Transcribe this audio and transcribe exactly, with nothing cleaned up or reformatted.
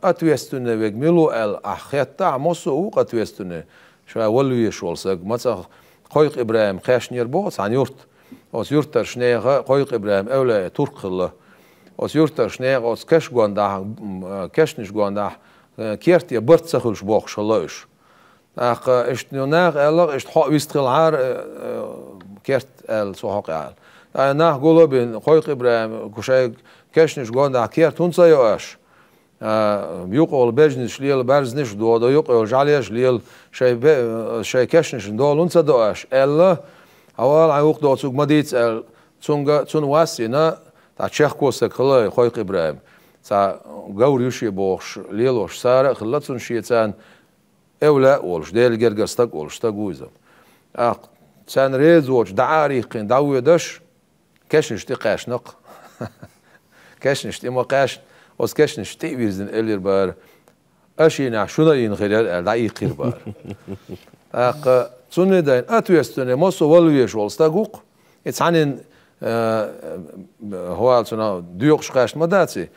Ответственный вег мила ву аьлла, ахь хетта, ахь массо а ву ответственный, ша вала везаш волу саг. Мацах Кхойкху ИбрахӀима кхаьчнера боху цхьана юрта. Оцу юьртарчу нехан Кхойкху ИбрахӀима эвлаяъ турк хилла. Оцу юьртарчу нехан оцу кешнаш гондахь, м, кешнаш гондахь, э, керте барт ца хуьлуш бохуш хилла уьш. ТӀаккха иштта наха аьлла, иштта хьо вист хилахьара, э, э, керт аьлла, цо хьо къаьлла. ТӀаккха нах гулбина, Кхойкху ИбрахӀима, ку шайн кешнаш гондахь керт хӀунда ца йо аша? А, юкъа йолу бежнаш лела, баьрзнаш додо, юкъа йолу жӀаьлеш лела, шайн бе-, шайн кешнашна дола хӀунда ца до аша? Аьлла, хьавала, хьайн вукху доцург ма дийца аьлла, цунга, цунна вас йина, цхьа чехко стаг хилла, Кхойкху ИбрахӀим. Цхьа говр ю шен бохуш, лелош Сара а хилла цунна шен царна, эвлаяъ а волуш, Делан гергара стаг а волуш, стаг ву иза. ТӀаккха царна реза воцуш, дӀа а рихкхина, дӀавоьдуш, кешнаш тӀе кхаьчна-кх. Кешнаш тӀе ма кхаьчна, оцу кешнаш тӀе а вирзина элира бара. Аша йинехь шуна а йина хир яра аьлла, дӀаиккхира бара. ТӀаккха цунна а дайна, ответственный, массо а вала везаш волу стаг ву-кх. И цхьанна, э, хӀавала цунах доькъуш кхаьчна ма дац и.